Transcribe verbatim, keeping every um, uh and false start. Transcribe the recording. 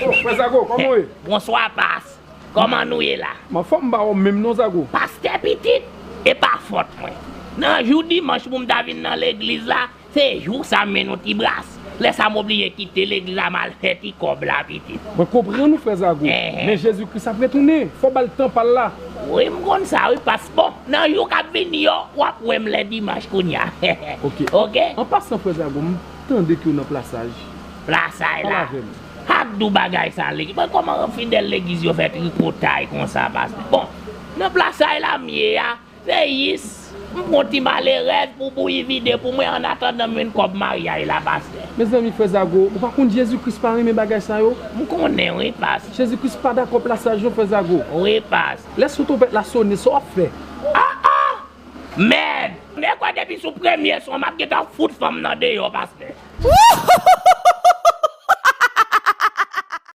Frè Zago, kòman w ye? Bonswa, pas. Kòman nou ye la? M anfòm, m pa wè w menm non, Zago. Pastè pitit, e pa fòt mwen. Nan jou dimanch pou m ta vin nan legliz la, se jou sa m mennen yon ti bras. Lè sa m oblije kite legliz la, m al fè ti kòb la, pitit. Mwen konprann ou, frè Zago. Ehe. Men Jezi Kris ap retounen. Fò w ba l tan pa l la. Wi, m konn sa, wi, pas. Bon, nan jou k ap vini yo, w ap wè m lè dimanch kounye a. Ok. Ok? An pasan, frè Zago, m tande ke w nan plasaj. Plasay Pale la. avè m. Ak dou bagay sa, legliz. Mwen kòman fidèl legliz yo fè tripotay konsa, pastè? Bon, nan plasay la m ye a, se jis m pran ti malerèz pou bouyi vide pou mwen an atandan m jwenn kòb maryaj la, pastè. Mezanmi, frè Zago, ou pa konn Jezi Kris pa renmen bagay sa yo? M konnen, wi, pas. Jezi Kris pa dakò plasaj non, frè Zago. Wi, pas. Lè son twonpèt la sonnen, sa w ap fè? Ah, ah! Mèd! Mwen kwè depi sou premye son, m ap gentan fout fanm nan deyò, pastè.